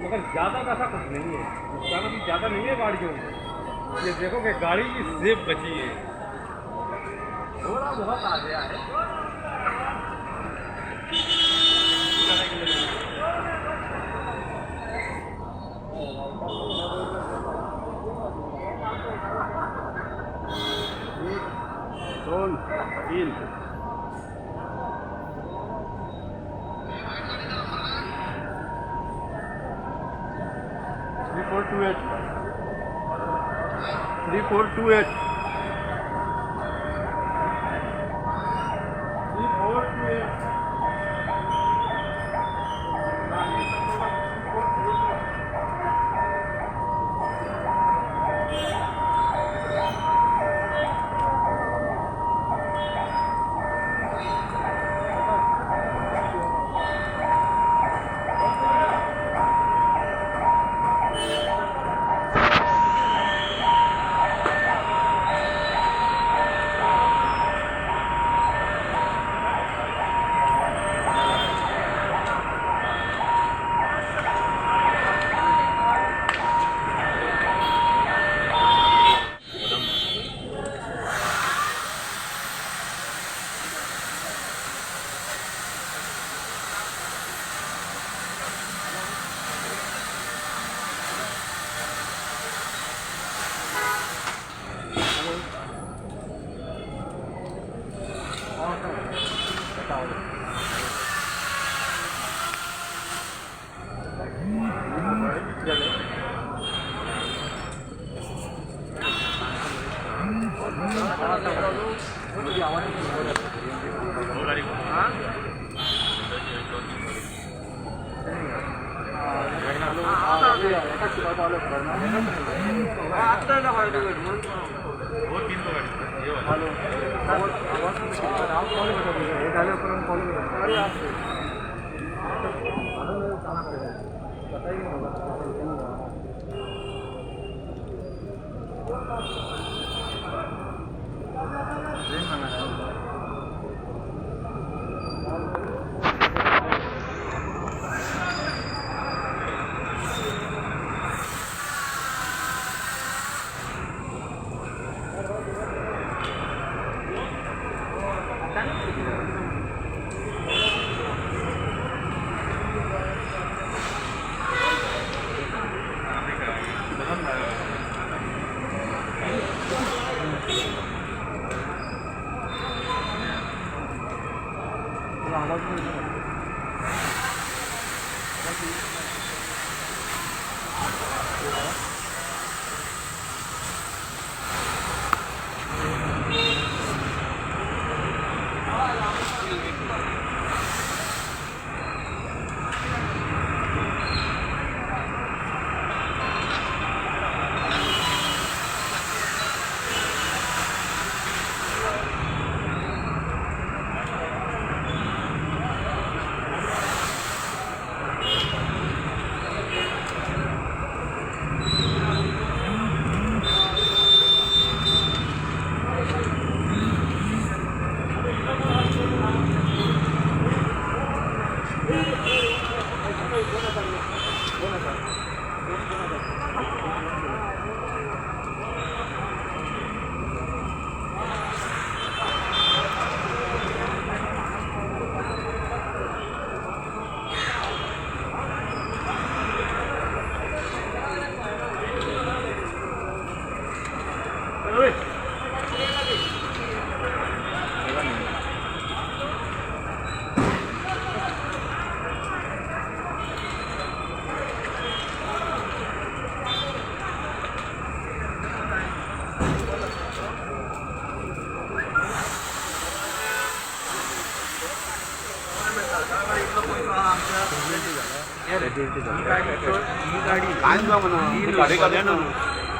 मगर ज़्यादा का कुछ नहीं है, नुकसान भी ज़्यादा नहीं है गाड़ियों में। ये देखो कि गाड़ी की सेफ बची है, थोड़ा बहुत आ गया है। एक, दोन, तीन। 3428. 3428. 3428.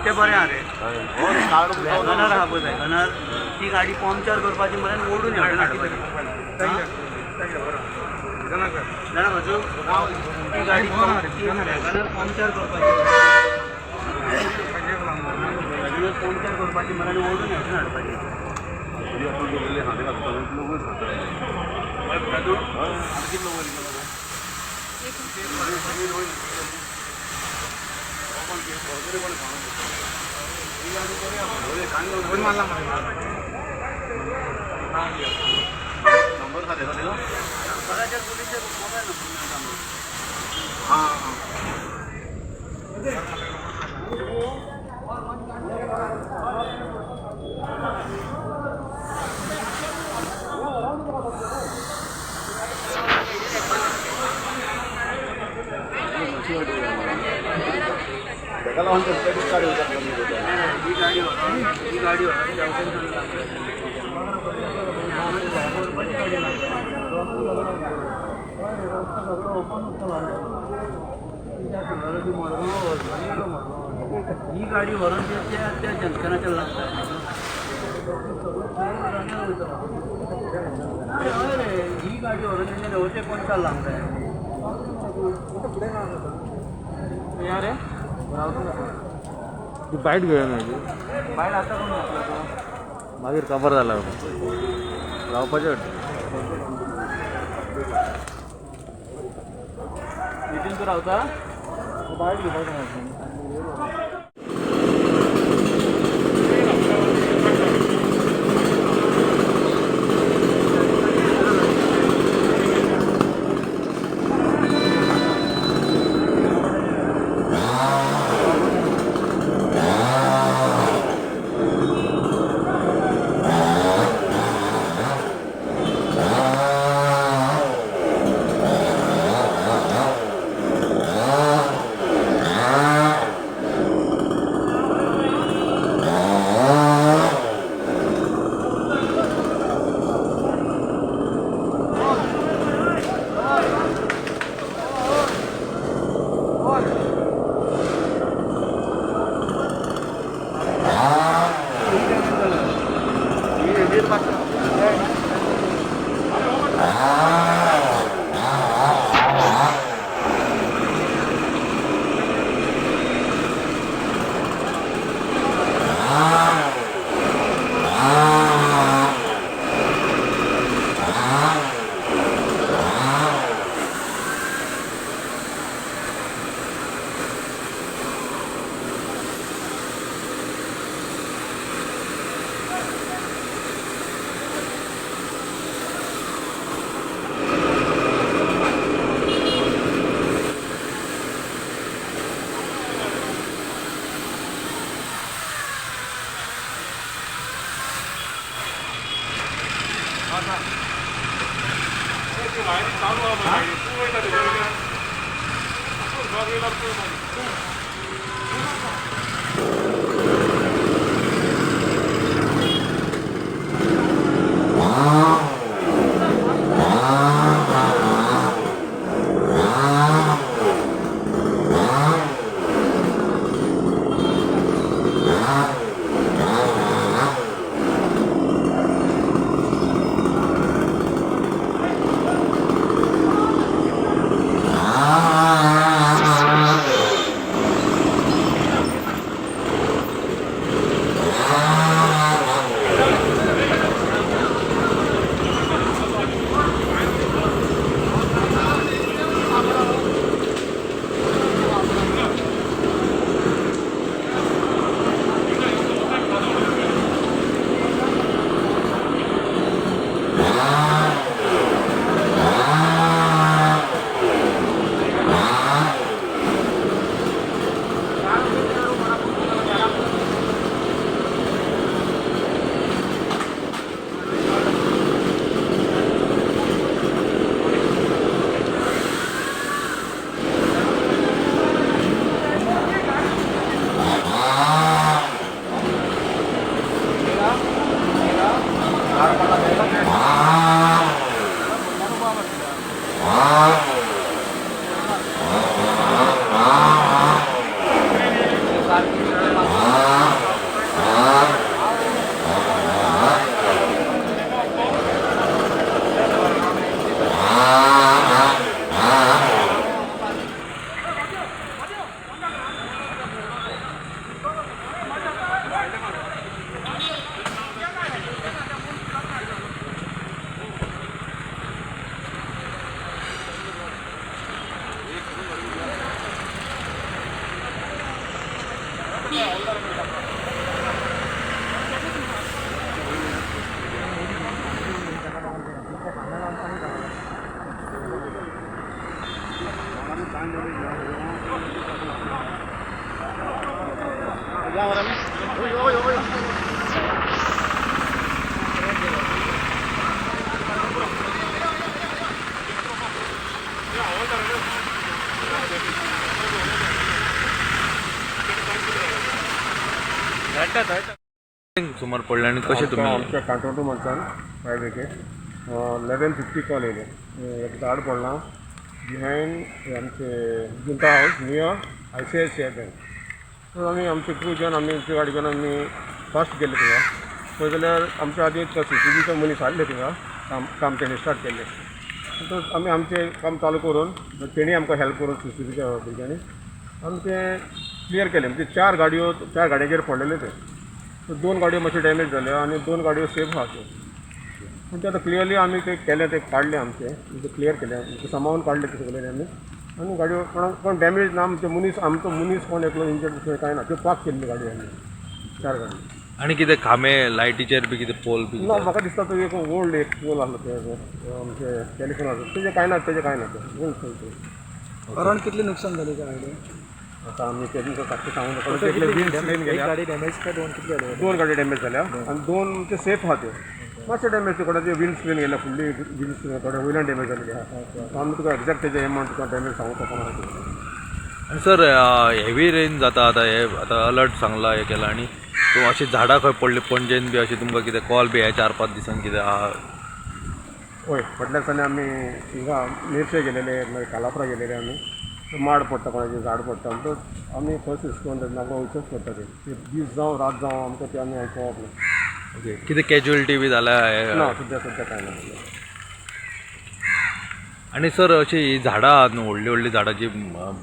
ते बरें आहा रे, गनर आहा पळय, गनर ती गाडी पंक्चर करपाची म्हळ्यार ओडून हाडपाची. जाणा बाजू ती गाडी गनर पंक्चर करपाची, गनर पंक्चर करपाची म्हळ्यार ओडून हेवटेन हाडपाची. तेका लागून ते गाडी वचप. ही गाडी व्हरोन ही गाडी व्हरोन सगळो ओपन उरता. ही गाडी व्हरोन त्या त्या जंक्शनाचेर लागता. हय रे, ही गाडी व्हरोन तेंच्या नेवचे कोणचाल लागता. या रे. ती बायट घेवया मागीर. बायल आतां कोण घातला तो? मागीर कबर जाला, रावपाचें वाटतं. नितीन, तूं रावता? बायट घेवपाक जाय. सुमार पडले आनी कशें तुमी आमच्या कांटोटू म्हणसान फायर ब्रिगेड 11:50 कॉल येयले, एक झाड पडलां बिहायंड आमचे Junta house near ICICI bank. So आमी आमचे क्रू घेवन, आमी आमची गाडी घेवन आमी फास्ट गेले थिंगा. पळय जाल्यार आमच्या आदी सीसीबीचो मनीस आसले थिंगा, काम काम तेणी स्टार्ट केल्लें. सो आमी आमचें काम चालू करून, तेणी आमकां हेल्प करून सीसीबीच्या भुरग्यांनी आमचें क्लियर केलें. म्हणजे चार गाडयो, चार गाडयांचेर पडलेले ते. सो दोन गाडयो मातश्यो डॅमेज जाल्यो आनी दोन गाडयो सेफ आहा त्यो. पूण ते आतां क्लियरली आमी ते केलें, ते काडलें आमचें, म्हणजे क्लियर केलें, सांबाळून काडलें ते सगळें आमी. आनी गाडयो कोणाक कोण डॅमेज ना. आमचे मनीस, आमचो मनीस कोण एकलो इंजर्ड तशें कांय ना. त्यो पार्क केल्ली गाडी आमी, चार गाडी. आनी कितें खांबे लायटीचेर बी कितें पोल बी? ना, म्हाका दिसता तो एक ओल्ड एक पोल आसलो ते आमचे टेलिफोनाचो, तेजें कांय ना, तेजें कांय ना, तें ओल्ड पोल ते. अराउंड कितले नुकसान जालें त्या गाडयेक? आतां आमी ते तुमकां सारकें सांगू नाका. एकले बीन स्क्रीन गेल्या. गाडी डॅमेज काय दोन कितली जाली? दोन गाडी डॅमेज जाल्या आनी दोन ते सेफ आहा त्यो. मातशें डॅमेज ते कोणाचे विंड स्क्रीन गेल्या, फुडली विंड स्क्रीन, थोडे वयल्यान डॅमेज जाल्ली आहा. आमी तुका एग्जॅक्ट तेजे एमावंट तुका डॅमेज सांगूंक शकना. आनी सर, हेवी रेन जाता आतां, हे आतां अलर्ट सांगला, हें केलां आनी सो अशीं झाडां खंय पडली पणजेन बी अशें तुमकां कितें कॉल बी ह्या 4-5 दिसान कितें आहा? हय, फाटल्या दिसांनी आमी हिंगा मेरशे गेलेले, मागीर कालापरा गेलेले आमी. माड पडटा, कोणाचें झाड पडटा म्हणटकच आमी फर्स्ट रिस्पॉन्ड तेन्ना आमकां वयचेंच पडटा. ते ते दीस जावं रात जावं, आमकां ते आमी पळोवप ना. ओके, कितें कॅज्युअलिटी बी जाल्या हे? ना, सद्या सद्या कांय ना. आनी सर, अशीं हीं झाडां आहात न्हू, व्हडलीं व्हडलीं झाडां जी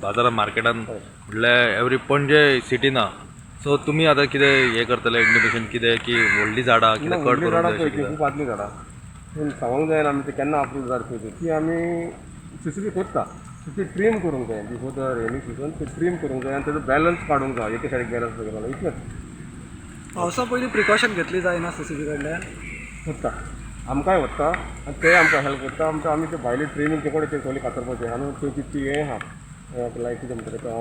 बाजारान मार्केटान, म्हणल्यार एवरी पणजे सिटीन आहा, सो तुमी आतां कितें हें करतले, इंटिमेशन कितें की व्हडलीं झाडां ना. कितें कट व्हडलीं करूंक झाडां जाय पळय अशें ती कितें? खूब आदलीं झाडां, पूण सांगूंक जायना आमी ते केन्ना अप्रूव जाता पळय ती. आमी सीसीबी करता ती ट्रीम करूंक जाय बिफोर the rainy season. ती ट्रीम करूंक जाय आनी तेजो बॅलन्स काडूंक जाय, एके सायडीक बॅलन्स जालो इतलेंच. पावसा पयलीं प्रिकॉशन घेतली जायना सीसीबी कडल्यान? करता, आमकांय वता आनी तेय आमकां हेल्प करता. आमकां आमी ते भायले ट्रेनींग ते कडेन ते सगळें कातरपाचें आनी तेची ती हें आहा, लायक कितें म्हणटा तेका,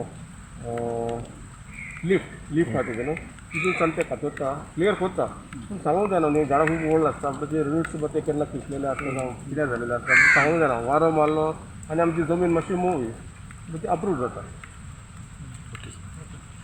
लिफ्ट, लिफ्ट आहा तेजें न्हू, तितून सावन ते कातरता, क्लियर करता. पूण सांगूंक जायना न्ही, झाडां खूब व्हड आसता म्हणटा ते रुट्स ते केन्ना पिसलेले आसता जावं कितें जालेलें आसता सांगूंक जायना. वारो मारलो आनी आमची जमीन मातशी मोव ती अप्रूव जाता.